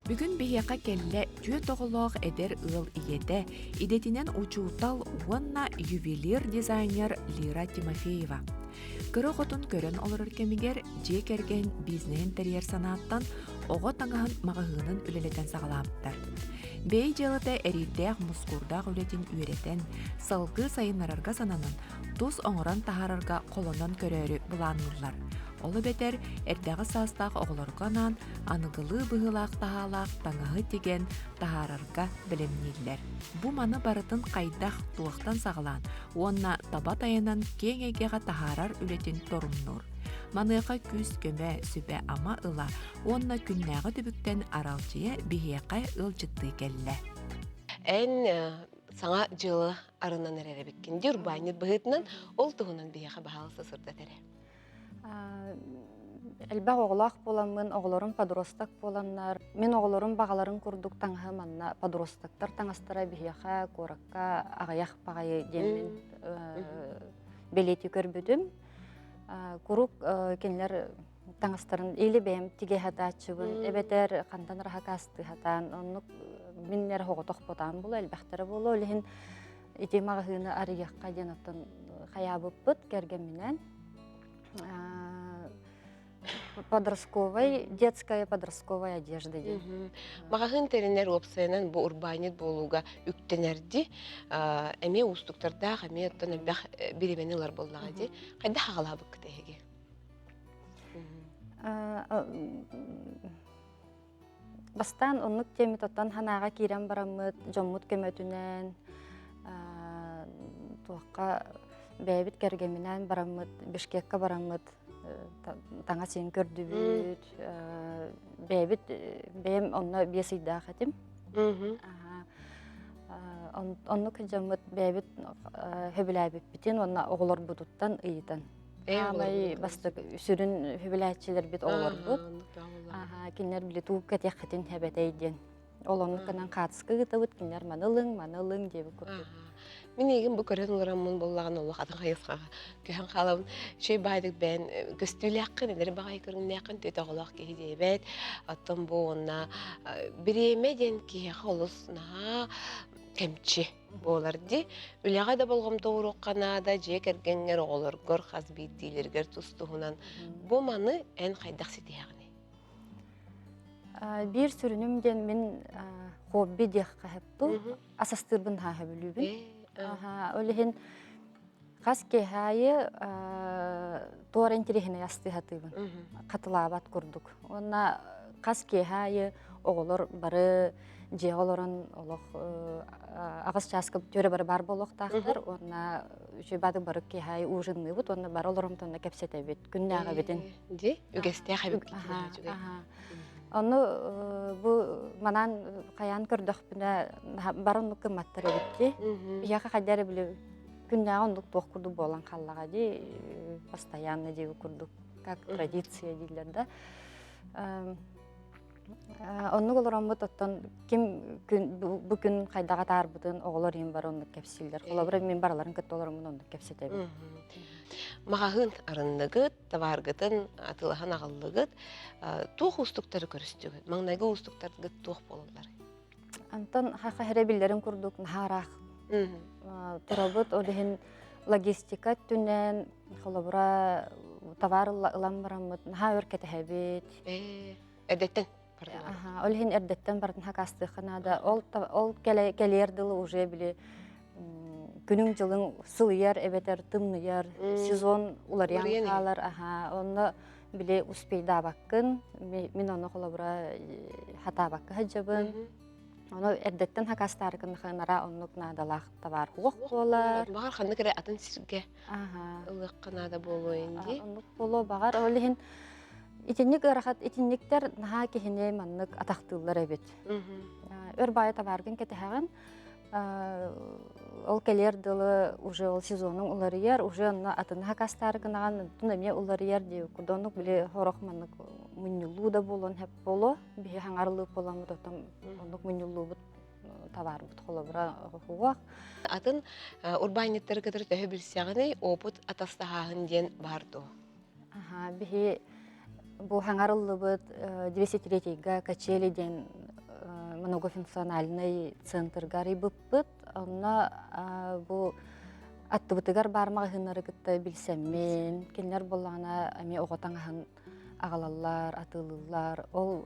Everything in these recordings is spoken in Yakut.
Бүгүн биһиэхэ кэллэ түөрт оҕолоох эдэр ыал ийэтэ, идэтинэн учуутал уонна ювелир-дизайнер Лира Тимофеева. Кыра оҕотун көрөн олорор кэмигэр дьиэ кэргэн бизнеһин тэрийэр санааттан оҕо таҥаһын маҕаһыынын үлэлэтэн саҕалаабыттар. Бэйэ дьыалата эриирдээх-мускуурдаах үлэтин үөрэтэн, салгыы сайыннарарга сананан, тус оҥорон таһаарарга холонон көрөөрү былаанныыллар. Ол эбэтэр эрдэҕи саастаах оҕолорго анаан аныгылыы быһыылаах-таһаалаах таҥаһы тигэн таһаарарга бэлэмнииллэр. Бу маны барытын хайдах, туохтан саҕалаан уонна таба тайанан киэҥ эйгэҕэ таһаарар үлэтин торумнуур. Маныаха күүс-көмө, сүбэ-ама ыла уонна күннээҕи түбүктэн аралдьыйа биһиэхэ ыалдьыттыы кэллэ. Эн саҥа дьыала арынан эрэр эбиккин дии урбаанньыт быһыытынан ол туһунан биһиэхэ баһаалыста сырдат эрэ. Элбэх оҕолоох буоламмын, оҕолорум подросток буоланнар, мин оҕолорум баҕаларын курдук таҥаһы манна подростоктар таҥастара биһиэхэ куоракка аҕыйах баҕайы диэммин бэлиэтии көрбүтүм. Куруук кинилэр таҥастарын или бэйэм тигэ сатааччыбын, эбэтэр хантан эрэ хакаастыы сатаан, оннук мин эрэ соҕотох ботаан буолуо, элбэхтэрэ буолуо. Ол иһин ити маҕаһыыны арыйыахха диэн оттон хайаабыппыт кэргэмминээн. Подростковай, детская подростковая одежда диэн. Маҕаһыын тэринэр уопсайынан бу урбаанньыт буолууга үктэнэрди эмиэ уустуктардаах, эмиэ оттон элбэх бириэмэни ылар буоллаҕа дии. Хайдах аҕалаабыккыт эһиги? Бастаан оннук диэммит оттон санааҕа киирэн бараммыт, дьоммут көмөтүнэн туохха бэйэбит кэргэмминээн бараммыт, Бишкекка бараммыт таҥас иһин көрдүбүт, бэйэбит бэйэм онно биэс ыйдаах этим. Оннук дьоммут бэйэбит сөбүлээбиппитин уонна оҕолорбутуттан ыйытан Аамай бастакы сүрүн үбүлээччилэрбит оҕолорбут. Кинилэр били туу кэтиэххитин хэбэтэй диэн. Ол оннук гынан хаатыска ыытабыт, кинилэр маны ылыҥ, маны ылыҥ диэбит курдук. Мин эйигин бу көрөн олороммун буоллаҕына олох атын хайысхаҕа көһөн хаалабын. Үчүгэй баайдык бэйэн көстүүлээххин, эдэр баҕайы көрүҥнээххин, түөт оҕолоох киһи диэбэт. Оттон бу уонна бириэмэ диэн киһиэхэ олус наһаа кэмчи. буолар дии. Үлэҕэ да болҕомто ууруохха наада, дьиэ кэргэҥҥэр, оҕолоргор, хас биирдиилэригэр тус-туһунан. Бу маны эн хайдах ситиһэҕиний? Биир сүрүнүм диэн мин хобби диэххэ сөп дуу, ас астыырбын наһаа сөбүлүүбүн. Ол иһин хас киэһэ аайы туора интэриэһинэй астыы сатыыбын, хатылаабат курдук. Уонна хас киэһэ аайы оҕолор бары дьиэҕэ олорон олох аҕыс чааска түөрэ бары баар буолуохтаахтар уонна үчүгэй баатык бары киэһэ ужинныыбыт уонна бары олоромтонно кэпсэтэбит күннээҕибитин Ди үгэстээх эбит Ону бу манан хайаан көрдөхпүнэ бары оннук гымматтар эбит дии. Биһиэхэ хайда эрэ били күннээҕи оннук туох курдук буолан хааллаҕа дии постоянно диэбит курдук как традиция дииллэр да. Оннук олороммут оттон ким күн бу күн хайдах атаарбытын оҕолор иһин бары оннук кэпсииллэр. Холобура мин барыларын кытта олороммун оннук кэпсэтэбин. Маҕаһыын арынныгыт, табааргытын атыылаһан аҕаллыгыт. Туох уустуктары көрүстүгүт? Маҥнайгы уустуктаргыт туох буолалларый? Антон хаха эрэ биллэрин курдук наһаа ыраах турабыт. Ол иһин логистика өттүнэн холобура товар ылан бараммыт наһаа өр кэтэһэбит. Эрдэттэн Ол иһин эрдэттэн барытын хакаастыахха наада. Ол ол кэлиэр дылы уже били күнүҥ-дьылыҥ сылыйар эбэтэр тымныйар, сезон уларыйан хаалар. Аха, онно били успейдаабаккын, мин ону холобура хатаабакка сылдьабын. Ону эрдэттэн хакаастаарыкын нара оннук наадалаах товар хуох буолар. Баҕар ханнык эрэ атын сиргэ ылыахха наада буолуо дии. Оннук буолуо баҕар. Ол иһин итинник ыарахат итинниктэр наһаа киһини маннык атахтыыллар эбит. Өр баайы табааргын кэтэһэҕин, ол кэлиэр дылы уже ол сезонуҥ уларыйар, уже онно атын хакастаары гынаҕын, онтун эмиэ уларыйар дии. Курдонук били хорох маннык мунньуллуу да буолуон сөп буолуо. Биһи хаҥарылыып буоламмыт оттон оннук мунньуллуубут табаарбыт холобура хуох. Атын урбаанньыттары кытары төһө билсэҕиний, опыт атастаһааһын диэн баар дуо? Аха, биһи бу хаҥарыллыбыт 203-га качели диэн многофункциональный центрга арыйбыппыт. Онно бу аттыбытыгар баар маҕаһыыннары кытта билсэммин, кинилэр буоллаҕына эмиэ оҕо таҥаһын аҕалаллар, атыылыыллар. Ол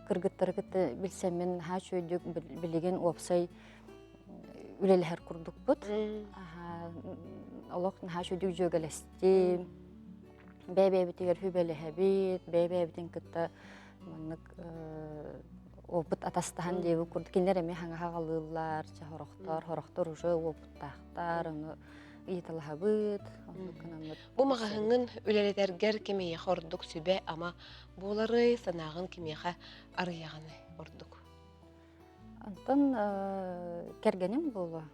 кыргыттары кытта билсэммин наһаа үчүгэйдик билигин уопсай үлэлэһэр курдукпут. Олох наһаа үчүгэйдик дьүөгэлэстим. Бэйэ-бэйэбитигэр сүбэлэһэбит, бэйэ-бэйэбитин кытта маннык опыт атастаһан диэбит курдук кинилэр эмиэ хаҥа хаҕалыыллар, чэ хорохтор, хорохтор уже уопуттаахтар, ону ыйыталаһабыт, оннук гынаммыт. Бу маҕаһыыҥҥын үлэлэтэргэр кимиэхэ ордук сүбэ-ама буоларый, санааҕын кимиэхэ арыйаҕыный ордук? Онтон кэргэним буолуо.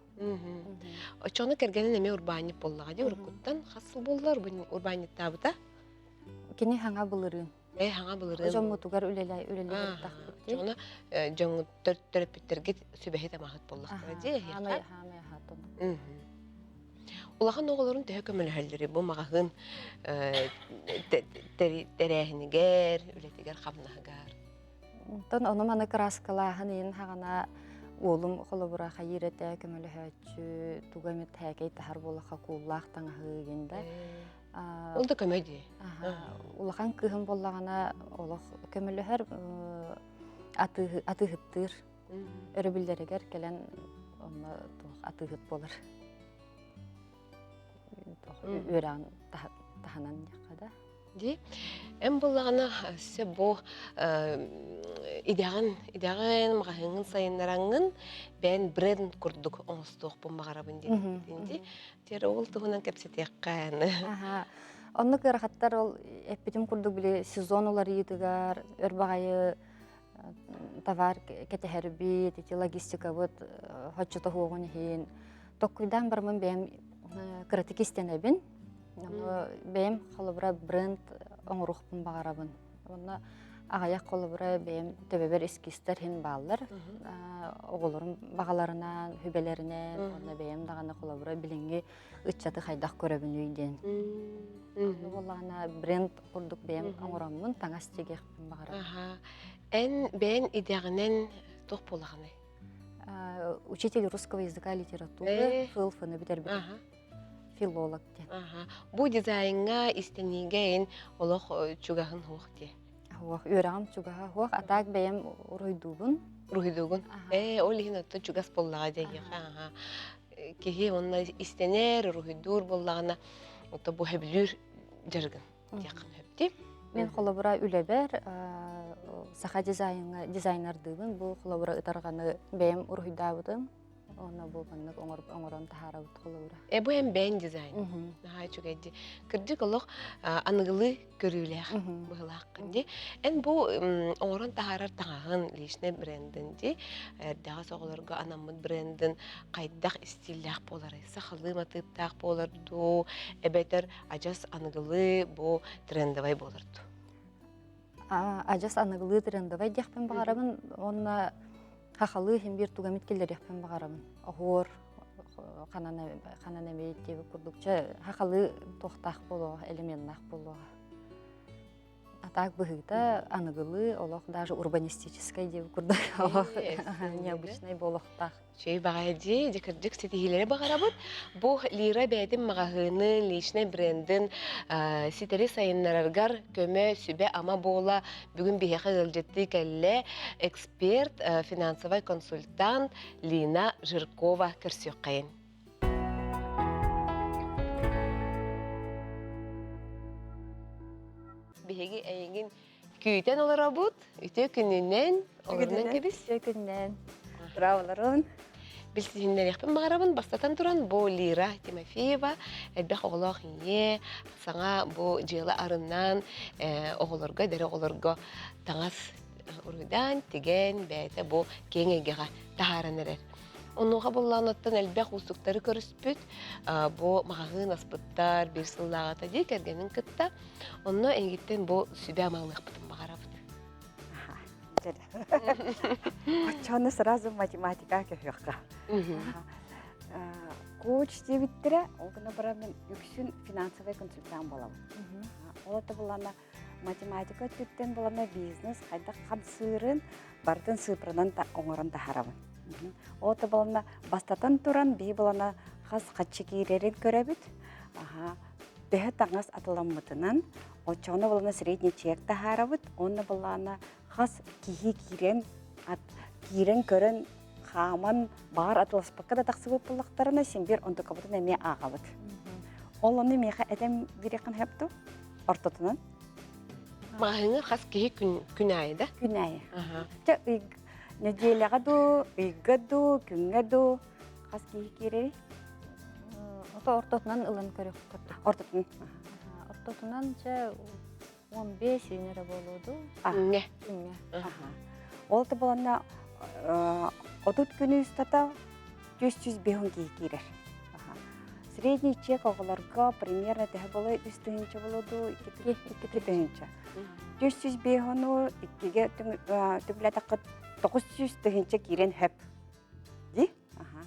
Оччоҕуна кэргэнин эмиэ урбаанньыт буоллаҕа дии уруккуттан хас сыл буолла урбаанньыттаабыта? Кини хаҥа былырыын. Ээ хаҥа былырыын. Дьоммутугар үлэлээ үлэлэһэр Оччоҕуна дьоҥҥут төрөппүттэргит сүбэһит амаһыт буоллахтара дии эһиэхэ. Улахан оҕолорун төһө көмөлөһөллөрүй бу маҕаһыын тэрээһинигэр, үлэтигэр, хамнаһыгар? Онтон ону-маны кырааскалааһын иһин хаҕана уолум холобура хайыыр этэ көмөлөһөөччү тугу эмит һээкэй таһар буоллахха кууллаах таҥаһы игин да. Ол да көмө дии. Улахан кыыһым буоллаҕына олох көмөлөһөр атыыһыттыыр. Өрөбүллэригэр кэлэн онно туох атыыһыт буолар. Үөрэҕин таһынан диэххэ да. Дии. Эн буоллаҕына өссө бу идэҕин, идэҕин, маҕаһыыҥҥын сайыннараҥҥын бэйэн бренд курдук оҥостуохпун баҕарабын диэн дии. Тиэрэ ол туһунан кэпсэтиэххэ. Аха. Оннук ыарахаттар ол эппитим курдук били сезон уларыйыытыгар өр баҕайы товар кэтэһэрбит, ити логистикабыт хоччото суоҕун иһин токкуйдаан бараммын бэйэм кыратык истэнэбин. Бэйэм холобура бренд оҥоруохпун баҕарабын. Уонна аҕыйах холобура бэйэм төбөбөр эскизтэр иһин бааллар. Оҕолорум баҕаларынан, сүбэлэринэн, уонна бэйэм даҕаны холобура билиҥҥи ыччаты хайдах көрөбүнүй диэн. Онно буоллаҕына бренд курдук бэйэм оҥороммун таҥас тигиэхпин баҕарабын. Эн бэйэн идэҕинэн туох буолаҕыный? Учитель русского языка и литературы ФЛФ-ны бүтэрбитим. Филолог диэн. Бу дизайҥҥа, истэниигэ эн олох чугаһын суох дии. Суох, үөрэҕим чугаһа суох. А так бэйэм уруһуйдуубун. Уруһуйдуугун? Ээ, ол иһин оттон чугас буоллаҕа дьэ Киһи онно истэнэр, уруһуйдуур буоллаҕына, ото бу сөбүлүүр дьарыгын диэххин сөп дии. Мин холобура үлэбэр саха дизайнга дизайнердыыбын. Бу холобура ытарҕаны бэйэм уруһуйдаабытым. Уонна бу маннык оҥорон таһаарабыт холобура. Э бу эн бэйэн дизайн. Наһаа үчүгэй дии. Кырдьык олох аныгылыы көрүүлээх быһылааххын дии. Эн бу оҥорон таһаарар таҥаһын, личный брендин дии, эрдэҕэс оҕолорго анаммыт брендин хайдах истииллээх буоларый? Сахалыы матыыптаах буолар дуу, эбэтэр адьас аныгылыы бу трендовай буолар дуу? Адьас аныгылыы трендовай диэхпин баҕарабын уонна хахалыы иһин биир тугамит киллэриэхпин баҕарабын. Оһуор ханан ханан эмиэ диэбит курдук чэ хахалыы туохтаах буолуоҕа, элеменнаах буолуоҕа. А так быһыыта аныгылыы олох даже урбанистическай диэбит курдук олох необычный буолуохтаах. Үчүгэй баҕайы дии, дьэ кырдьык ситиһиилэри баҕарабыт. Бу Лира бэйэтин маҕаһыынын, личный брендин ситэри сайыннараргар көмө, сүбэ-ама буола бүгүн биһиэхэ ыалдьыттыы кэллэ эксперт, финансовай консультант Лина Жиркова көрсүөххэйин. Биһиги эйигин Күүтэн олоробут. Үтүө күнүнэн, олорунан кэбис. Үтүө күнүнэн. Браво, Билсиһиннэриэхпин баҕарабын. Бастатан туран, бу Лира Тимофеева элбэх оҕолоох ийэ, саҥа бу дьыала арынан оҕолорго, эдэр оҕолорго таҥас уруйдаан, тигэн, бэйэтэ бу киэҥ эйгэҕэ таһааран эрэр. Онуоха буллаан оттон элбэх уустуктары көрүспүт. Бу маҕаһыын аспыттар биир сыллааҕыта дии кэргэнин кытта. Онно эйигиттэн бу сүбэ амалыахпытын баҕарабыт. Оччону сразу математика көһүөххэ. Коуч диэбиттэрэ, ол гына баран мин үксүн финансовый консультант буолабын. Ол это булана. Математика өттүттэн булана бизнес хайдах хамсыырын барытын сыыппаранан оҥорон таһаарабын. Ол булана бастатан туран биһи булана хас хаччы киирэрин көрөбүт. Аха, төһө таҥас атыламмытынан, оччоҕуна булана средний чек таһаарабыт, уонна булана хас киһи киирэн ат, киирэн көрөн хааман баҕар атыласпакка да тахсыбыт буоллахтарына син биир онтукабытын эмиэ ааҕабыт. Ол ону миэхэ этэн биэриэххин сөп дуо? Ортотунан. Маҕаһыыҥҥа хас киһи күн, күн аайы да? Күн аайы. Чэ, ый, нэдиэлэҕэ дуу, ыйга дуу, күҥҥэ дуу хас киһи киирэрий? Ото ортотунан ылан көрүөххэ. Ортотунан. Ортотунан чэ 15 күн эрэ буолуо дуу? Күҥҥэ. Күҥҥэ. Ол да буоланна 30 күнү устата 405 киһи киирэр. Средний чек оҕолорго примерно төһө буолуой? Үс тыһыынча буолуо дуу, икки тыһыынча. 405-ону иккигэ түбүлэтэххит 900 тыһыынча киирэн хөп. Ди? Аха.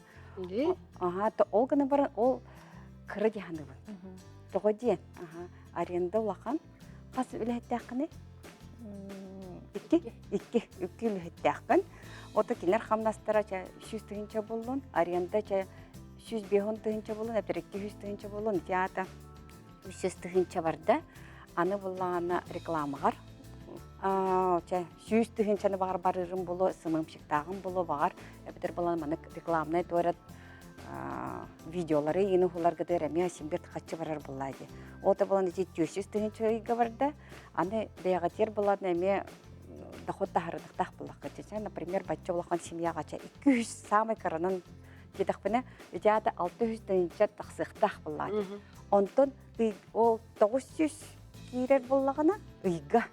Ди? Аха, ол гына баран ол кыра диһаныбын. Тоҕо диэн? Аха, аренда улахан. Хас үлэһиттээххиний? Икки. Икки. Икки үлэһиттээххин. Ото кинилэр хамнастара чэ 100 тыһыынча буоллун, аренда чэ 105 тыһыынча буоллун, эбэтэр 200 тыһыынча буоллун, ити аата 300 тыһыынча барда. Аны буллаҕына рекламаҕар чэ 100 тыһыынчаны баҕар барыырым буолуо, сымыымчыктааҕым буолуо баҕар, эбэтэр буолан маннык рекламнай туорат видеолары иин уһуларгытыгар эмиэ симбирт хаччы барар буоллаа дии. Ол да буолан ити 400 тыһыынча ыйга барда. Аны бэйэҕитигэр буолан эмиэ доход таһарыдыктаах буоллахха например, бачча улахан семьяҕа 200 самый кыранан диэтэхпинэ, ити аата 600 тыһыынча тахсыахтаах буоллаа дии. Онтон ол 900 киирэр буоллаҕына ыйга.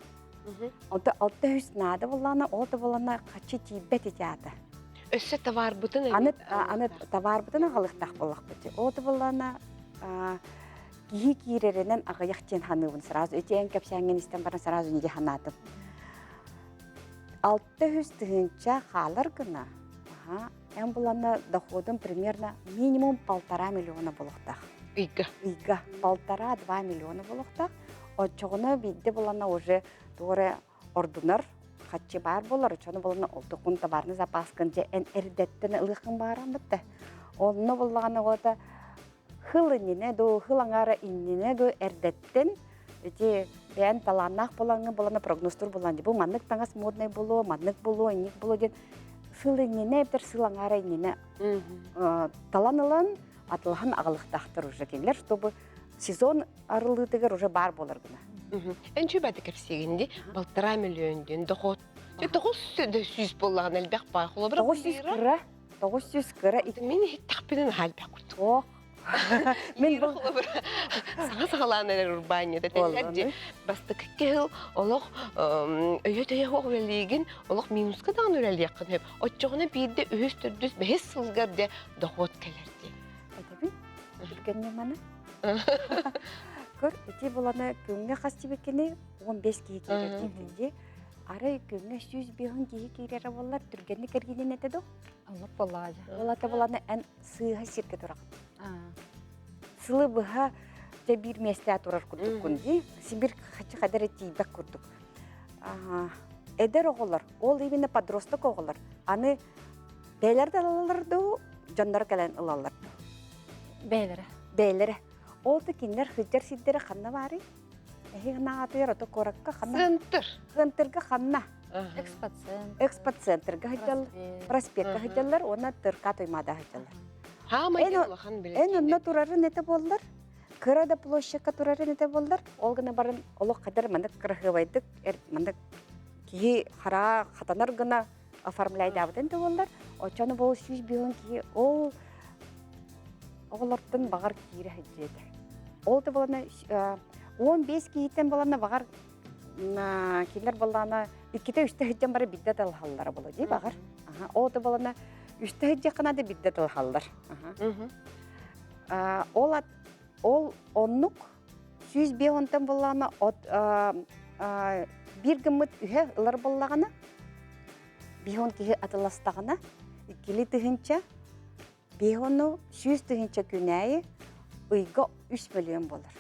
Онтон 600 наада буоллаҕына, ол да буоллаҕына хаччы тиийбэт ити аата. Өссө товарбытын аны аны товарбытын аҕалыахтаах буоллахпыт. Ол да буоллаҕына киһи киирэринэн аҕыйах диэн саныыбын сразу. Ити эн кэпсээҥҥин истэн баран сразу не санаатым. 600 тыһыынча хаалар гына, аха, эн буланна доходум примерно минимум 1,5 миллиона буолуохтаах. Ыйга. Ыйга 1,5-2 миллиона буолуохтаах. Оччоҕуна биирдэ буланна уже туора ордунар хаччы баар буолар. Оччону буланна олтукун товарный запаскын дьэ эн эрдэттэн ылыаххын бааран бытта. Онно буллаҕына оҕото хыл иннинэ дуу, хыл аҥаара иннинэ дуу эрдэттэн ити бэйэн талааннаах булаҥҥын булана прогнозтуур булан бу маннык таҥас модный буолуо, маннык буолуо, инник буолуо диэн сыл иннинэ эбэтэр сыл аҥаара иннинэ талан ылан атылаһан аҕалыахтаахтар уже кинилэр, чтобы сезон арыллыытыгар уже баар буолар гына. Эн чүбэти кэпсиигин ди 1,5 миллион диэн доход. 900 буоллаҕына элбэх баа. Холобура 900 кыра, 900 кыра. Мин иһиттэхпинэ наһаа элбэх курдук. Ох. Мин холобура саҥа саҕалаан эрэр урбаанньыта тэллэр дьи бастакы кыһыл олох өйө-төйө суох үлэлиигин олох минуска даҕаны үлэлиэххин сөп. Оччоҕуна биирдэ үһүс, төрдүс, бэһис сылгар дьэ дохуот кэлэр дии. Этэбин, түргэн ньыманы. Көр, ити буланы күҥҥэ хас тибиккини 15 киһи киирэр диибин дии. Арай күҥҥэ 105 киһи киирэрэ буоллар түргэнник эргинин этэ доо? Оннук буоллаҕа дьэ. Ол ата буланы эн сыыһа сиргэ тураҕын. Сылы быһа дьэ биир миэстэ турар курдуккун дии. Сибир хачы хадара тиийбэт курдук. Эдэр оҕолор, ол именно подросток оҕолор, аны бэйэлэр да ылаллар дуу, дьонноро кэлэн ылаллар дуу? Бэйэлэрэ. Бэйэлэрэ. Ол да кинилэр сылдьар сирдэрэ ханна баарый? Эһиги наатыгар ото куоракка ханна? Центр. Центрга ханна? Экспоцентр. Экспоцентрга сылдьаллар, проспекка сылдьаллар уонна Тырка Туймаада сылдьаллар. Хаамай улахан Эн онно турарын этэ буоллар, кыра да площадька турарын этэ буоллар, ол гына баран олох хадar маннык кырасыабайдык маннык киһи хараа хатанар гына оформляйдаабытын да буоллар, оччону бол 105 киһи ол оҕолортон баҕар киирэ сылдьыа Ол да буолана 15 киһиттэн буолана баҕар кинилэр буоллаана иккитэ-үстэ сылдьан бары биирдэ талаһаллара буолуо дии баҕар. Ол да буолана үстэ сылдьыаххына да биирдэ талаһаллар. Ол ол оннук 105 буоллаҕына от биир гыммыт үһэ ылар буоллаҕына биһон киһи атыластаҕына иккили тыһынча биһону 100 тыһынча күнээйи ыйга 3 миллион болар.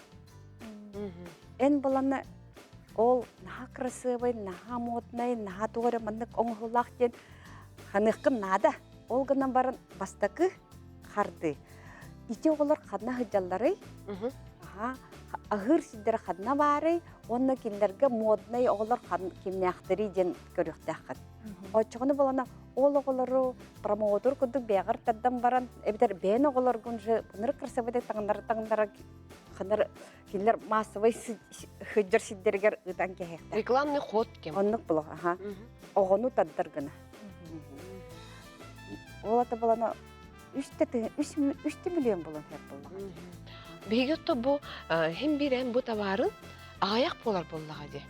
Эн булана Ол наһаа кырасыабай, наһаа моднай, наһаа туох эрэ маннык оҥоһуулаах диэн ханыаххын наада. Ол гынан баран бастакы хардыы. Ити оҕолор ханна сылдьалларый? Аха, аһыыр сирдэрэ ханна баарый? Уонна кинилэргэ моднай оҕолор кимнээхтэрий диэн көрүөхтээххин. Оччоҕуна буолана ол оҕолору промоутер курдук бэйэҕэр тардан баран, эбэтэр бэйэн оҕолоргун же ынырык красивый таҥнары таҥнара ханар кинилэр массовай сылдьар сирдэригэр ыытан кэһиэхтэр. Рекламный ход кем. Оннук буолуох, аха. Оҕону тардар гына. Ол ата булана үстэ миллион булан хеп буллаҕа. Биһиги отто бу хим биирэн бу табаарын аҕыйах буолар буоллаҕа дии.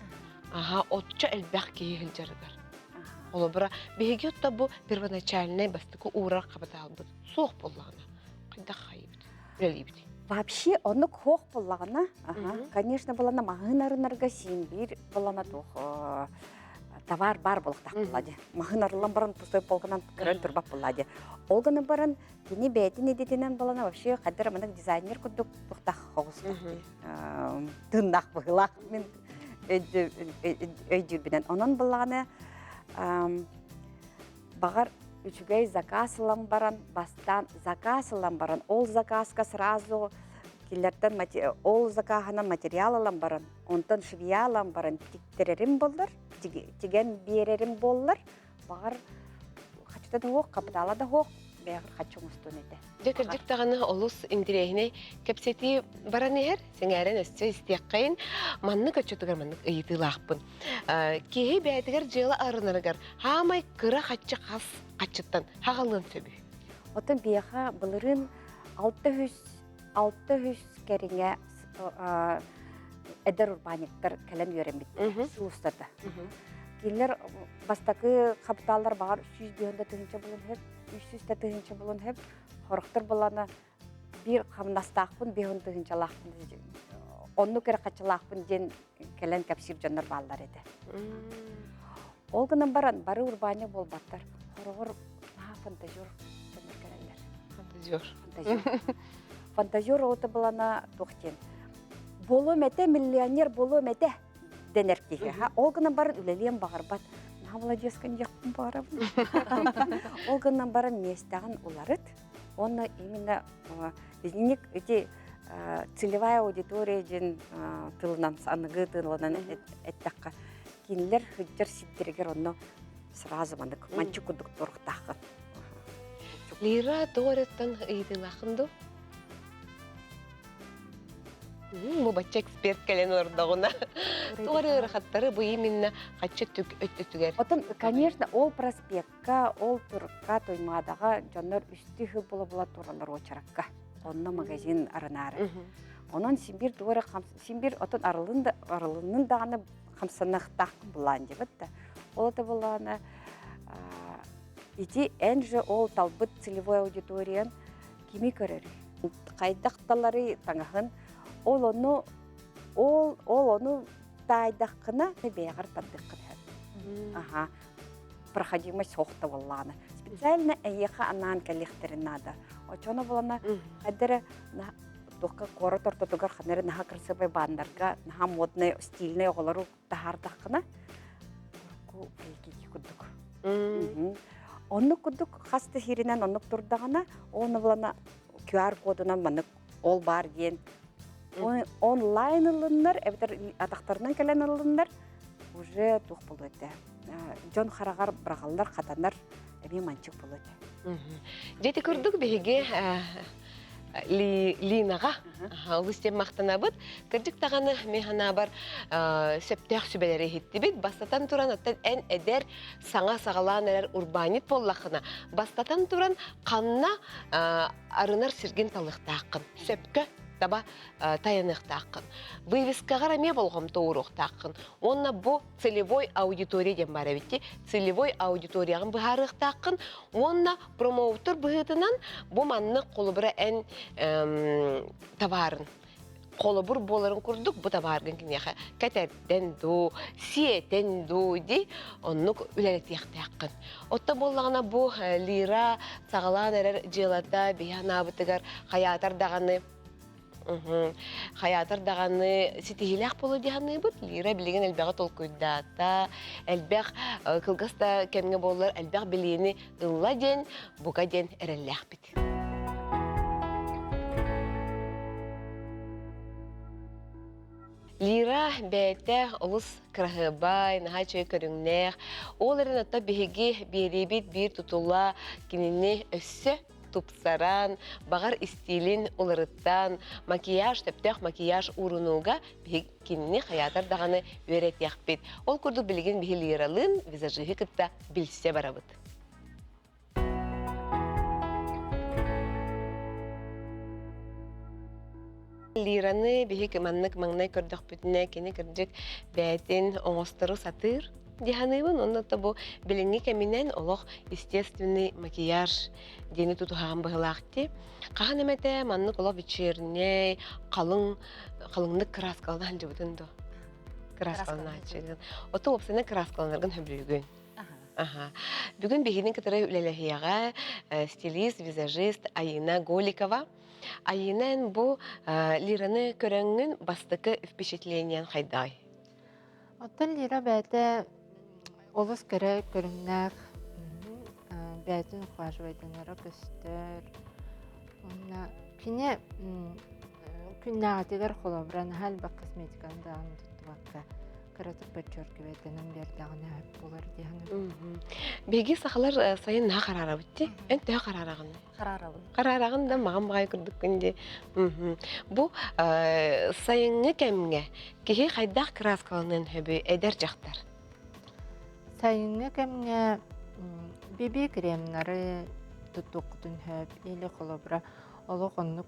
Аха, оччо элбэх киһи сылдьарыгар. Холобура, биһиги отто бу первоначальнай бастакы уурар хапытаалбыт суох буоллаҕына, хайдах хайыбыт, үлэлиибит? Вообще оннук хоох буллаҕына, конечно, булана маһын арынарга син биир булана туох товар бар буолуохтаах буолла дии. Маһын арыллан баран пустой полканан көрөн турбат буолла дии. Ол гынан баран кини бэйэтин идэтинэн балана вообще хайдар маннык дизайнер курдук туохтаах хоҕустаах тыыннаах быһыылаах мин өйдүүрбүнэн. Онон буллаҕына баҕар үчүгэй заказ ылан баран бастаан заказ ылан баран ол заказка сразу кинилэртэн ол закаһынан материал ылан баран онтон швея ылан баран тиктэрэрим буоллар тигэн биэрэрим буоллар баҕар хачыта да суох капитала да суох бэйэҕэр хаччы оҥостуон этэ. Дьэ кырдьык даҕаны олус интэриэһинэй кэпсэтии баран иһэр, сэҥээрэн өссө истиэххэйин. Маннык оччотугар маннык ыйытыылаахпын. Киһи бэйэтигэр дьыала арынарыгар хаамай кыра хаччы хас хаччыттан хаҕалыан сөбүй? Оттон биһиэхэ былырыын 600 кэриҥэ эдэр урбаанньыктар кэлэн үөрэммиттэр сыл устата. Кинилэр бастакы хапытааллар баҕар 150 тыһыынча булун сөп, 300 тыһыынча булун сөп. Хорохтор булана биир хамнастаахпын, 50 тыһыынчалаахпын оннук эрэ хаччылаахпын диэн кэлэн кэпсиир дьоннор бааллар этэ. Ол гынан баран бары урбаанньык буолбаттар. Хороҕор наһаа фантазер дьоннор кэлэллэр. Фантазер. Фантазер. Фантазер оҕото булана туох диэн. Буолуом этэ, миллионер буолуом этэ дэнэр киһи. Ол гынан баран үлэлиэн баҕарбат. Наһаа маладьыаскын диэхпин баҕарабын. Ол гынан баран миэстэҕин уларыт. Уонна именно итинник ити целевая аудитория диэн тылынан аныгы тылынан эттэххэ кинилэр сылдьар сирдэригэр онно сразу маннык манчык курдук туруктааххын. Лира тоҕо эрэ ыйытыылааххын дуу? Бу бачча эксперт кэлэн олордоҕуна тоҕо эрэ ыарахаттары бу именно хаччы өттүтүгэр. Оттон, конечно, ол проспекка, ол турукка, Туймаадаҕа дьоннор үстүү сыл була-була тураллар уочаракка. Онно магазин арынаары. Онон син биир тугу эрэ син биир отон арылын да арылыннын даҕаны хамсаныахтаах былаан диэбит да. Ол это былаана ити эн же ол талбыт целевой аудиториян кими көрөрүй? Хайдах таларый таҥаһын ол ону ол ол ону таайдаххына бэйэҕэр тардыаххын сөп. Аха проходимость суох да буоллаҕына. Специально эйиэхэ анаан кэлиэхтэрин наада. Оччоно буолана хайдара туохха куорат ортотугар ханна эрэ наһаа красивый баннерга наһаа модный стильный оҕолору таһаардаххына курдук. Оннук курдук хас да сиринэн оннук турдаҕына, оны булана QR кодунан маннык ол баар диэн онлайн ылыннар, эбэтэр атахтарынан кэлэн ылыннар, уже туох буолуо этэ. Дьон хараҕар быраҕаллар, хатанар, эмиэ манчык буолуо этэ. Дьэ ити курдук биһиги Линаҕа олус диэн махтанабыт. Кырдьык даҕаны мин санаабар сөптөөх сүбэлэри иһиттибит. Бастатан туран, оттон эн эдэр, саҥа саҕалаан эрэр урбаанньыт буоллаххына, бастатан туран ханна арынар сиргин талыахтааххын, сөпкө таба тайаныахтааххын. Вывескаҕар эмиэ болҕомто ууруохтааххын. Уонна бу целевой аудитория диэн баар эбит целевой аудиторияҕын быһаарыахтааххын уонна промоутер быһыытынан бу маннык холобура эн табаарын холобур буоларын курдук бу табааргын киниэхэ кэтэрдэн дуу, сиэтэн дуу дии оннук үлэлэтиэхтээххин. Оттон буоллаҕына бу лира саҕалаан эрэр дьыалата биһи анаабытыгар хайаатар даҕаны. Хайаатар даҕаны ситиһиилээх буолуо дии саныыбыт. Лира билигин элбэҕи толкуйдаата, элбэх кылгас да кэмҥэ буоллар элбэх билиини ылла диэн, бука диэн эрэллээхпит. Лира бэйэтэ олус кыраһыабай, наһаа үчүгэй көрүҥнээх. Ол эрэн оттон биһиги биэриибит биир тутула кинини өссө тупсаран, баҕар истиилин уларыттан, макияж, сөптөөх макияж уурунууга биһиги кинини хайаатар даҕаны үөрэтиэхпит. Ол курдук билигин биһи Лиралыын визажиһы кытта билсэ барабыт. Лираны биһиги маннык маҥнай көрдөхпүтүнэ кини кырдьык бэйэтин оҥостору сатыыр дии саныыбын. Онно да бу билиҥҥи кэминэн олох естественный макияж диэни тутуһаҕын быһыылаах дии. Хаһан эмэтэ маннык олох вечерняй, халыҥ, халыҥнык кырааскалана сылдьыбытын дуо? Кырааскаланааччыгын. Ото уопсайынан кырааскаланаргын сөбүлүүгүн. Аха. Бүгүн биһигини кытары үлэлэһиэҕэ стилист, визажист Айына Голикова. Айына эн бу Лираны көрөҥҥүн бастакы впечатлениең хайдаҕый? Оттон Лира бэйэтэ олус кэрэ көрүҥнээх, бэйэтин ухаживайданара көстөр. Уонна кини күннээҕитигэр холобура наһаа элбэх косметиканы даҕаны туттубакка кыратык подчеркивайданан биэрдэҕинэ сөп буолар дии саныыбын. Биһиги сахалар сайын наһаа хараарабыт дии. Эн төһө хараараҕын? Хараарабын. Хараараҕын да маҕан баҕайы курдуккун дии. Бу сайыҥҥы кэмҥэ киһи хайдах кырааскаланыан сөбүй эдэр дьахтар? Сайыҥҥы кэмҥэ BB кремнары туттуоххутун сөп или холобура олох оннук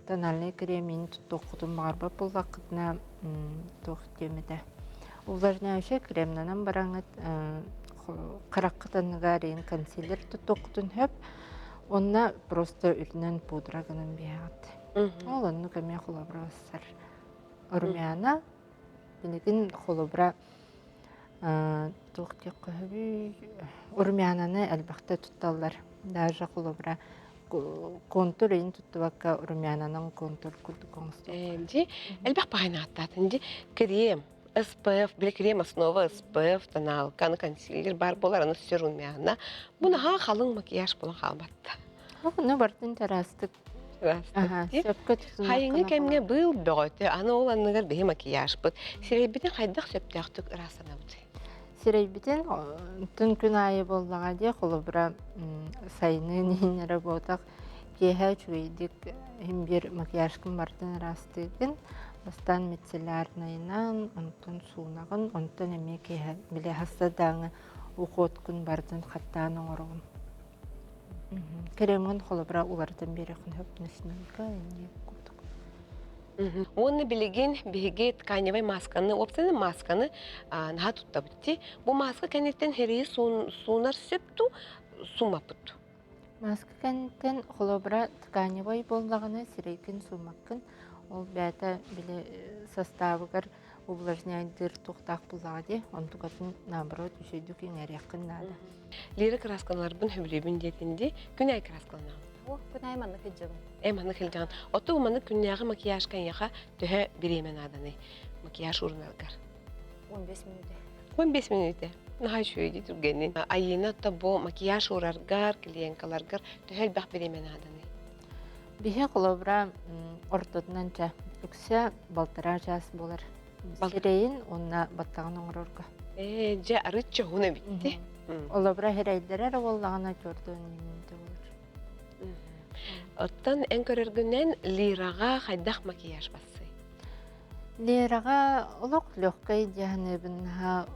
тональнай кремин туттуоххутун баҕарбат буоллаххытына туох диэм этэ увлажняющай кремнанан бараҥҥыт хараххыт анныгар иин консилер туттуоххутун сөп онно просто үрдүнэн пудра гынан биэҕит ол оннук эмиэ холобура барсар румяна билигин холобура туох диэххэ сөбүй румянаны элбэхтэ тутталлар даже холобура контур иин туттубакка румянанан контур курдук оҥостуохха Дьи элбэх баҕайы ааттаатын дьи крем SPF били крем основа SPF тоналка аны консилер бар буолар аны все румяна бу наһаа халыҥ макияж буолан хаалбатта Ну бартын чараастык сөпкө Хайыҥҥы кэмҥэ быыл бөҕөтө аны ол анныгар биһи макияжпыт сирэйбитин хайдах сөптөөхтүк ыраастанабытый Сирэйбитин түн күн аайы буоллаҕа дии, холобура, сайынын иһин эрэ буотах, киэһэ үчүгэйдик иһин биир макияжкын барытын ыраастыыгын, бастаан мицеллярнайынан, онтон суунаҕын, онтон эмиэ киэһэ били хаста даҕаны уходкун барытын хаттаан оҥороҕун. Кремҥин холобура уларытан биэриэххин сөп ночнойга инньэ курдук. Уонна билигин биһиги тканевай масканы, уопсайынан масканы наһаа туттабыт дии. Бу маска кэнниттэн хэрийи суунар сөп дуу, сууммаппыт дуу? Маска кэнниттэн холобура тканевай буоллаҕына сирэйгин сууммаккын. Ол бэйэтэ били составыгар увлажняйдыыр туохтаах буоллаҕа дии. Онтукатын наоборот үчүгэйдик иҥэриэххин наада. Лира кырааскаларбын сөбүлүүбүн диэтин дии. Күн аайы кырааскаланаҕын. О, күн аайы маннык илдьэбин. Э, маннык илдьэҕин. Оттон маннык күннээҕи макияжка эйиэхэ төһө бириэмэ нааданый? Макияж уурунаргар. 15 мүнүүтэ. 15 мүнүүтэ. Наһаа үчүгэй дии түргэнин. Айыына отто бу макияж уураргар, клиенткаларгар төһө элбэх бириэмэ нааданый? Биһи холобура ортотунан ча үксэ балтараа чаас буолар. Сирэйин уонна баттаҕын оҥорорго. Ээ, дьэ арыт чоһун эбитти. Олобура сирэйдэрэ эрэ буоллаҕына чуордуон мүнүүтэ буолар. Оттон эн көрөргүнэн Лираҕа хайдах макияж бассый? Лираҕа олох легкай дьаһаныыбын наһаа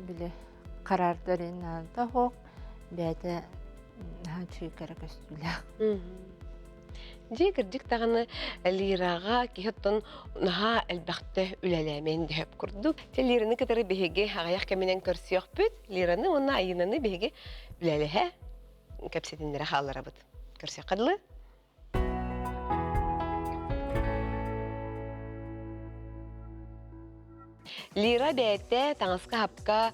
били хараардар наада суох бэйэтэ наһаа үчүгэй кэрэ көстүүлээх. Дьиэ кырдьык даҕаны Лираҕа киһи оттон наһаа элбэхтэ үлэлээмэн дөһөп курдук. Те Лираны кытары биһиги аҕыйах кэминэн көрсүөхпүт. Лираны уонна Айыынаны биһиги үлэлэһэ кэпсэтиннэрэ хаалларабыт. Көрсүөххэ дылы. Лира бэйэтэ таҥаска-хапка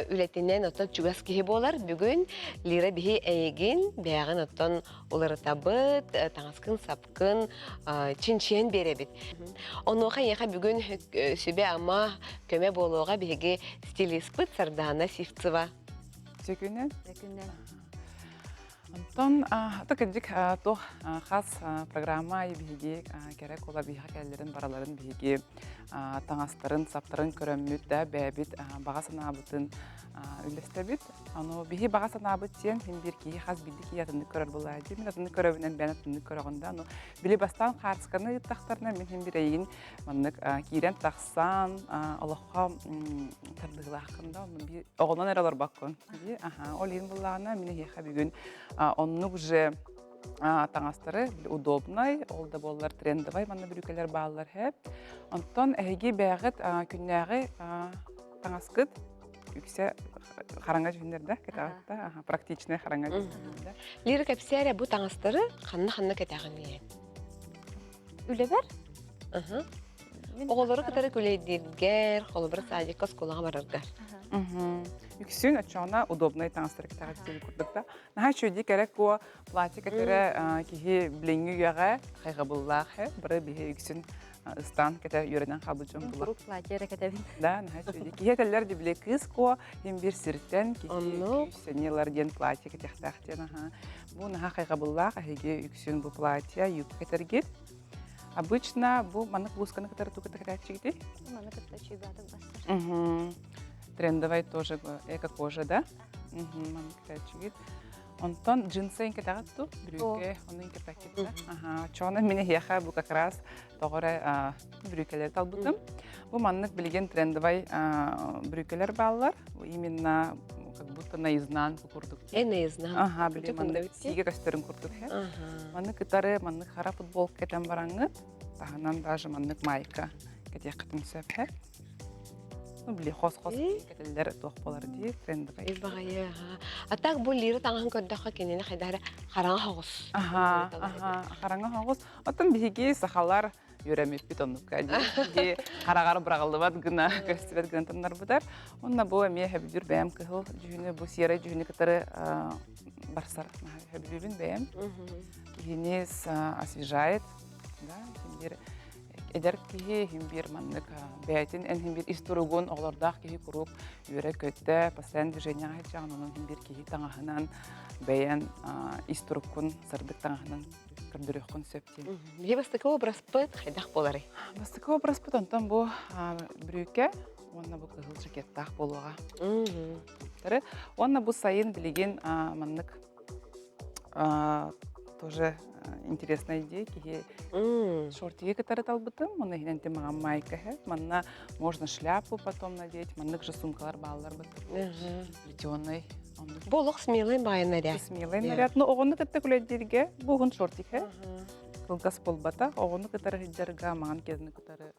үлэтинэн оттон чугас киһи буолар. Бүгүн Лира биһи эйигин бэйэҕин оттон уларытабыт, таҥаскын сапкын чинчийэн биэрэбит. Онуоха эйиэхэ бүгүн сүбэ-ама көмө буолуоҕа биһиги стилиспыт Сардаана Сивцева. Сөкүнэн. Сөкүнэн. Онтон кырдьык туох хас программа айы биһиги кэрэ кула биһиэхэ кэллэрин бараларын биһиги таҥастарын, саптарын көрөммүт да бэйэбит баҕа санаабытын үллэстэбит. Аны биһи баҕа санаабыт диэн хин биир киһи хас биирдии киһи атыннык көрөр буолаа дии. Мин атыннык көрөбүнэн бэйэн атыннык көрөҕүн да. Аны били бастаан хаарысканы ыыттахтарына мин хин биир эйигин маннык киирэн тахсан олоххо тардыылааххын да онно биир оҕонон эрэ олорбоккун. Аха, ол иһин буллаҕына мин эһиэхэ бүгүн оннук же таҥастары удобнай, ол да буоллар трендовай манна бүрүүкэлэр бааллар һэ. Онтон эһиги бэйэҕит күннээҕи таҥаскыт үксэ хараҥа дьүһүннэр да кэтэҕит да практичный хараҥа дьүһүннэр да. Лира кэпсээрэ бу таҥастары ханна-ханна кэтэҕин Үлэбэр Оҕолору кытары күлэйдииргэр, холобур, садикка, оскуолаҕа бараргар. Үксүн оччоҕуна удобнай таҥастары кэтэҕит диэн курдук да. Наһаа үчүгэйдик кэрэ куо платье кэтэрэ киһи билиҥҥи үйэҕэ хайҕабыллаах бары биһи үксүн ыстаан кэтэ үөрэнэн хаалбыт дьон була. Куруук платье эрэ кэтэбин. Да, наһаа үчүгэйдик. Киһи этэллэр ди били кыыс куо иһин биир сиртэн киһи күүс диэн платье кэтиэхтээх диэн аха. Бу наһаа хайҕабыллаах эһиги үксүн бу платье, юбка кэтэргит. Обычно бу маннык блузканы кытары тугу кэтээччигитий? Маны кытта чүйбаатык бассар. Трендовай тоже эко-кожа, да? Маннык кэтээччигит. Онтон джинсы кэтэҕит ту, бүрүүкэ, ону кэпэккит да. Аха, чоҕунан мин эһиэхэ бу как раз тоҕо эрэ бүрүүкэлэри талбытым. Бу маннык билигин трендовай бүрүүкэлэр бааллар. Именно как будто наизнанку курдук. Э, наизнанку. Ага, били маннык сиигэ көстөрүн курдук. Маннык кытары маннык хара футболка кэтэн бараҥҥыт, таһынан даже маннык майка кэтиэххитин сөп. Ну, били хос-хос кэтэллэр туох буолар дии трендовый. Баҕайы, А так бу лира таҥаһын көрдөххө кинини хайдах эрэ хараҥа хоҕус. Аха, аха, хараҥа хоҕус. Оттон биһиги сахалар үөрэммиппит оннукка дии хараҕар быраҕыллыбат гына көстүбэт гына тоннорбутар. Онно бу эмиэ хөбүлүүр бэйэм кыһыл дьүһүнү бу серый дьүһүнү кытары барсар хөбүлүүбүн бэйэм. Киһини освежает, да, биир эдэр киһи иһин биир маннык бэйэтин эн иһин биир ис туругун оҕолордоох киһи куруук үөрэ-көтө постоянно движениеҕа сылдьаҕын онон иһин биир киһи таҥаһынан бэйэн ис туруккун сырдык таҥаһынан көрдөрүөххүн сөп диэн. Биһи бастакы образпыт хайдах буоларый? Бастакы образпыт онтон бу бүрүүкэ уонна бу кыһыл жакеттаах буолуоҕа. Уонна бу сайын билигин маннык тоже интересная идея киһи шортиги кытары талбытым уонна иһинэн маҕан майка манна можно шляпу потом надеть маннык же сумкалар бааллар плетеный Бу олох смелый баай наряд. Смелый наряд. Но оҕону кытта күлэддииргэ бу уһун шортик кылгас буолбата. Оҕону кытары сылдьарга маҥан киэзини кытары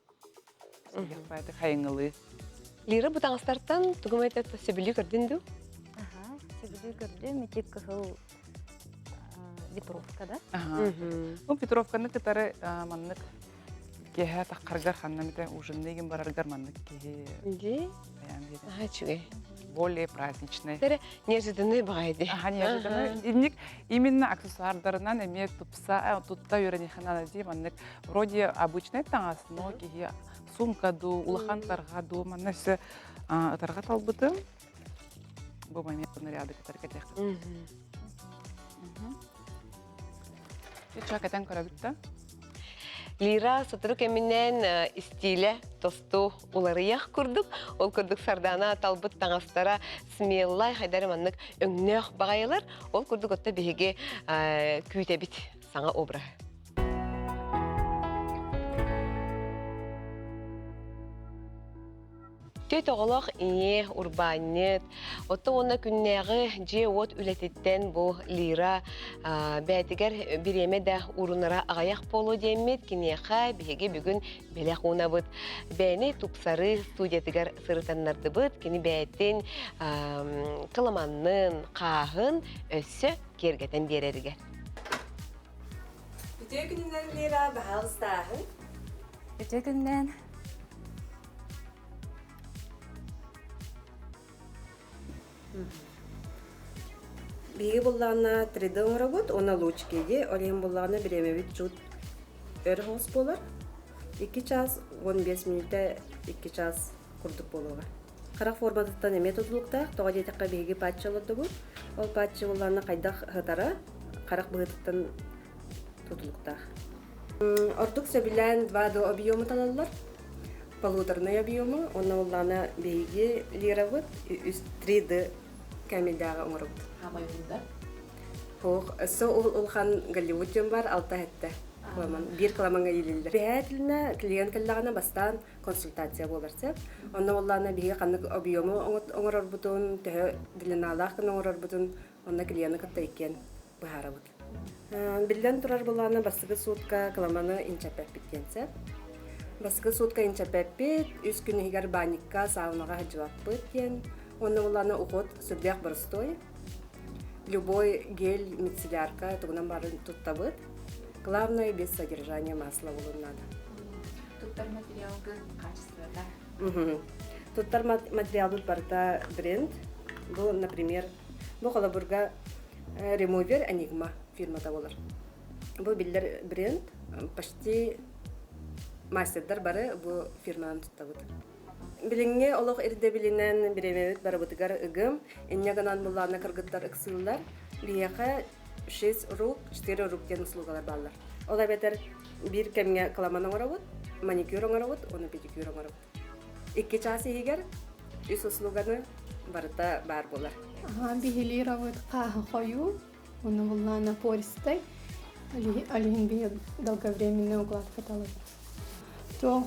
сылдьахпааты хайыҥылыы. Лира бу таҥастартан тугум этэ сөбүлүү көрдүн дуу? Аха, сөбүлүү көрдүм. Ити кыһыл ветровка да? Аха. Бу ветровканы кытары маннык киэһэ таххаргар ханна эмитэ ужинныйгын бараргар маннык киһи Ди? Аха, үчүгэй. Более праздничный. Тэрэ неожиданный баҕайы дии. Аха, неожиданный. Инник именно аксессуардарынан эмиэ тупса, тутта үөрэниэхэ дии маннык вроде обычный таҥас, но киһи сумка дуу, улахан тарҕа дуу, манна өссө ытарҕа талбытым. Бу момент наряды кытары кэтиэххэ. Ча кэтэн көрөбүт да. Лира сотору кэминэн истиилэ тосту уларыйах курдук. Ол курдук Сардаана талбыт таҥастара смеллай хайдары маннык өҥнөөх баҕайылар. Ол курдук отто биһиги күүтэбит саҥа обраһы. Түөрт оҕолоох ийэ, урбаанньыт, оттон уонна күннээҕи дьиэ-уот үлэтиттэн бу Лира бэйэтигэр бириэмэ да уурунара аҕыйах буолуо диэммит, киниэхэ биһиги бүгүн бэлэх уунабыт. Бэйэни тупсарыы студиятыгар сырытаннардыбыт, кини бэйэтин кыламаннын, хааһын өссө киэргэтэн биэрэригэр. Үтүө күнүнэн Лира, баһаалыстааһын. Үтүө күнүнэн. Биһиги буллаҕына 3D оҥоробут уонна лучкиги, ол иһин буллаҕына бириэмэбит чут өр соҕус буолар. 2 час 15 мүнүүтэ 2 час курдук буолуоҕа. Харах форматыттан эмиэ тутулуктаах, тоҕо диэтэххэ биһиги патча олордубут. Ол патча буллаҕына хайдах сытара харах быһыытыттан тутулуктаах. Ордук сөбүлээн 2D объему талаллар. Полуторный объему, уонна буллаҕына биһиги лирабыт 3D кэмийдээҕи оҥоробут. Хаамайбында? Суох, өссө улахан Голливуд диэн бар, алта эттэ. Кыламан, биир кыламаҥҥа иилиллэр. Биһээтилинэ клиент кэллэҕинэ бастаан консультация буолар сөп. Онно буоллаҕына биһиги ханнык объему оҥорорбутун, төһө длиналаах гына оҥорорбутун онно клиены кытта иккиэн быһаарабыт. Биллэн турар буоллаҕына бастакы суутка кыламаны инчэппэппит диэн сөп. Бастакы суутка инчэппэппит, үс күн иһигэр баанньыкка, саунаҕа сылдьыбаппыт диэн. Уонна буоллаҕына уход сүрдээх боростуой. Любой гель, мицеллярка тугунан баарын туттабыт. Главное без содержания масла буолуон наада. Туттар материалгын качествота? Туттар материалбыт барыта бренд. Бу, например, бу холобурга Remover Enigma фирмата болар. Бу биллэр бренд, почти мастердар бары бу фирманан туттабыт. Билиҥҥи олох ирдэбилинэн бириэмэбит барыбытыгар ыгым, инньэ гынан былаанна кыргыттар ыксыыллар. Биһиэхэ 6 рук, 4 рук диэн услугалар бааллар. Ол эбэтэр биир кэмҥэ кыламан оҥоробут, маникюр оҥоробут уонна педикюр оҥоробут. Икки чаас иһигэр үс услуганы барыта баар буолар. Биһилиировыт хааһы хойуу, уонна буллаана пористай, алиһин биһи долговременный укладка талабыт. Туох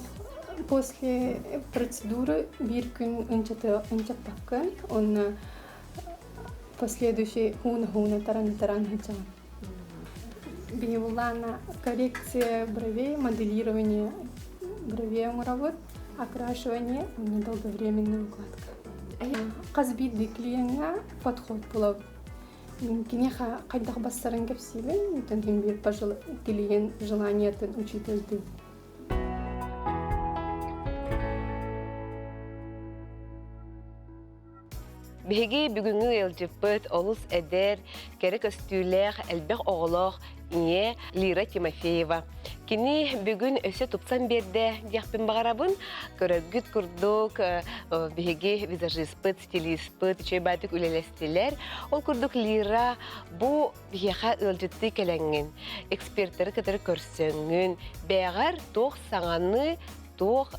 после процедуры биир күн ынчаппаккын, уонна последующий хууна-хууна таран-таран сылдьаҕын. Биһи буллаана коррекция бровей, моделирование бровей оҥоробут, окрашивание уонна долговременная укладка. Хас биирдии клиеҥҥа подход булабыт. Киниэхэ хайдах бассарын кэпсиибин, онтон иһин биир клиент желаниетын учитывать Биһиги бүгүҥҥү ыалдьыппыт олус эдэр, кэрэ көстүүлээх, элбэх оҕолоох ийэ Лира Тимофеева. Кини бүгүн өссө тупсан биэрдэ диэхпин баҕарабын. Көрөргүт курдук, биһиги визажиспыт, стилиспыт үчүгэй баайдык үлэлэстилэр. Ол курдук Лира бу биһиэхэ ыалдьыттыы кэлэҥҥин, экспертэри кытары көрсөҥҥүн, бэйэҕэр туох саҥаны туох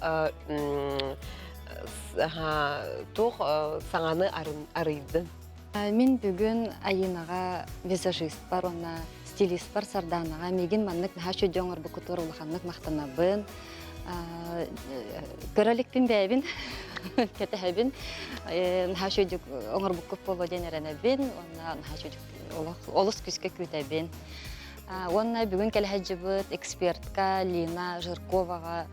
туох саҥаны арыйдын? Мин бүгүн Айынаҕа визажистпар уонна стилистпар Сардаанаҕа миигин маннык наһаа үчүгэй оҥорбуккутугар улаханнык махтанабын. Көрө иликпин бэйэбин кэтэһэбин. Наһаа үчүгэйдик оҥорбуккут буолуо диэн эрэнэбин уонна наһаа үчүгэйдик олус күүскэ күүтэбин. Уонна бүгүн кэлэ сылдьыбыт экспертка Лина Жирковаҕа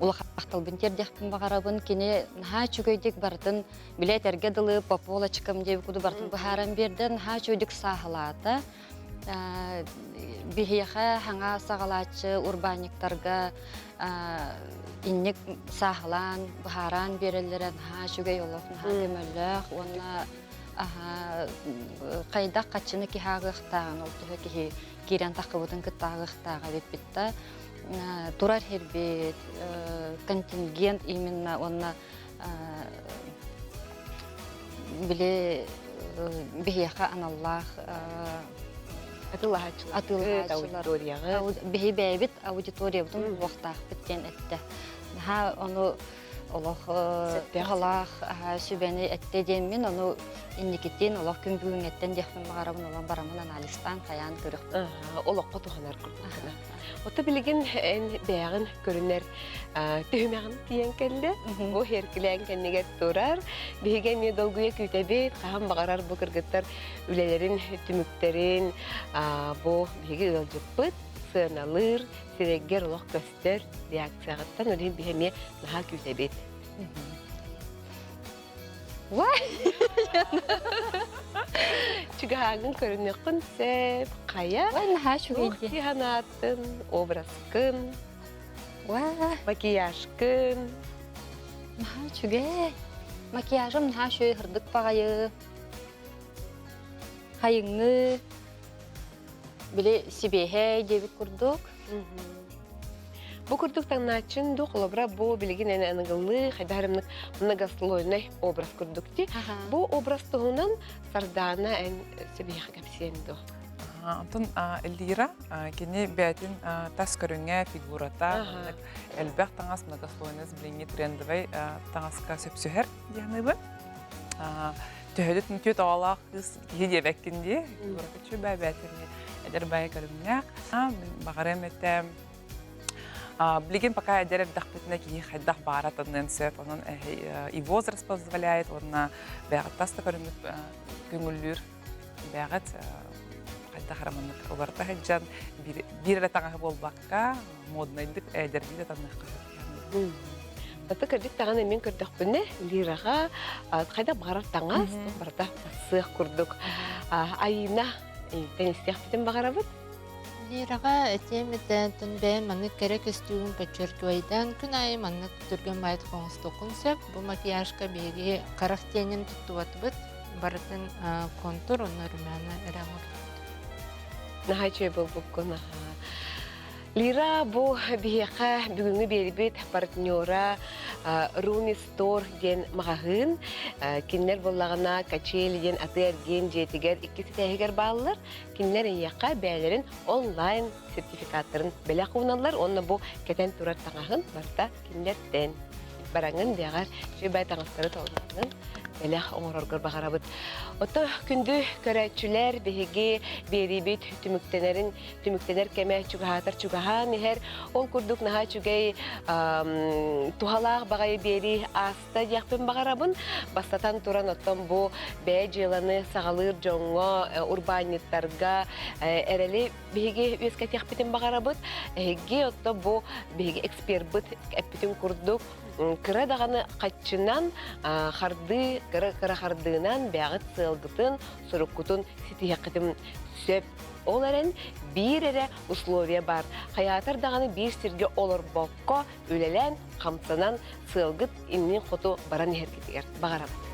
улахан махталбын тиэрдиэхпин баҕарабын. Кини наһаа үчүгэйдик барытын билэ этэргэ дылы по полочкам диэбит курдук барытын быһааран биэрдэ. Наһаа үчүгэйдик сааһылаата. Биһиэхэ хаҥа саҕалааччы урбаанньыктарга инник сааһылаан, быһааран биэрэллэрэ наһаа үчүгэй олох, наһаа көмөлөөх уонна хайдах хаччыны киһи ааҕыахтааҕын, ол төһө киһи киирэн таххыбытын кытта ааҕыахтааҕа эбиппит да турар сирбит контингент именно уонна били биһиэхэ аналлаах атыылаһааччылар аудиторияҕа биһи бэйэбит аудиториябытын булуохтаахпыт диэн эттэ. Наһаа ону олох туһалаах сүбэни эттэ диэммин ону инникитин олох күн бүгүҥҥэттэн диэхпин баҕарабын олох барамын анализтаан хайаан көрүөхпүн олоххо туһанар курдук Ото билигин эн бэйэҕин көрүнэр түһүмэҕин тиийэн кэллэ. Бу эркилээн кэннигэр турар. Биһиги эмиэ долгуйа күүтэбит. Хаһан баҕарар бу кыргыттар үлэлэрин түмүктэрин бу биһиги ыалдьыппыт сыаналыыр, сирэйгэр олох көстөр реакцияҕыттан үлэһин биһи эмиэ наһаа күүтэбит. Чугаһааҥҥын көрүнүөххүн сөп, хайа? Ой, наһаа үчүгэй дии. Туох санаатын, образкын, макияжкын. Наһаа үчүгэй. Макияжым наһаа үчүгэй, сырдык баҕайы. Хайыҥҥы били сибиэһэй диэбит курдук. Бу курдук таҥнааччын ду холобура бу билигин эн аныгылыы хайдах многослойный образ курдук ти. Бу образ туһунан Сардаана эн сөбүһэхэ кэпсиэн дуо? Онтон Эльвира кини бэйэтин тас көрүҥэ, фигурата, элбэх таҥас многослойность билиҥҥи трендовай таҥаска сөпсөһөр дии саныыбын. Төһөдө түөт оҕолоох кыыс киһи диэбэккин дии. Фигурата үчүгэй бэйэтин эдэр баайы көрүҥнээх. Баҕарыам этэ Билигин пока эдэр эрдэхпитинэ киһи хайдах баара таныан сөп, онон и возраст позволяет, уонна бэйэҕит тас да көрүҥҥүт көҥүллүүр бэйэҕит хайдах эрэ маннык уларыта сылдьан биир эрэ таҥаһы буолбакка моднайдык эдэрдии да таныахха сөп. Аты кырдьык даҕаны мин көрдөхпүнэ лираҕа хайдах баҕарар таҥас барыта сыах курдук Айыына тэнистиэхпитин баҕарабыт. Лираҕа этиэм этэ, оттон бэйэм маннык кэрэ көстүүгүн подчеркивайдаан күн аайы маннык түргэн баайыт оҥостуоххун сөп. Бу макияжка биһиги харах тиэнин туттубатыбыт. Барытын контур уонна румяна эрэ оҥордубут. Наһаа үчүгэй буолбуккун. Лира бу биһиэхэ бүгүҥҥү биэрбит партнера Руми Store диэн маҕаһыын. Кинилэр буоллаҕына Качели диэн атыы-эргиэн дьиэтигэр иккис этээһигэр бааллар. Кинилэр эйиэхэ бэйэлэрин онлайн сертификаттарын бэлэх ууналлар уонна бу кэтэн турар таҥаһын барыта кинилэртэн бараҥын бэҕэр үчүгэй таҥастары толорбутун бэлэх оҥороргор баҕарабыт. Ото күндү көрөөччүлэр биһиги биэриибит түмүктэнэрин түмүктэнэр кэмэ чугаһаатар чугаһаан иһэр. Ол курдук наһаа үчүгэй туһалаах баҕайы биэрии ааста диэхпин баҕарабын. Бастатан туран оттон бу бэйэ дьыаланы саҕалыыр дьоҥҥо, урбаанньыттарга эрэли биһиги үөскэтиэхпитин баҕарабыт. Эһиги отто бу биһиги экспербыт эппитин курдук кыра даҕаны хаччынан хардыы кыра-кыра хардыынан бэйэҕит сыалгытын, суруккутун ситиһиэххитин сөп. Ол эрэн биир эрэ условие баар. Хайаатар даҕаны биир сиргэ олорбокко үлэлээн, хамсанан сыалгыт иннин хоту баран иһэргитигэр баҕарабыт.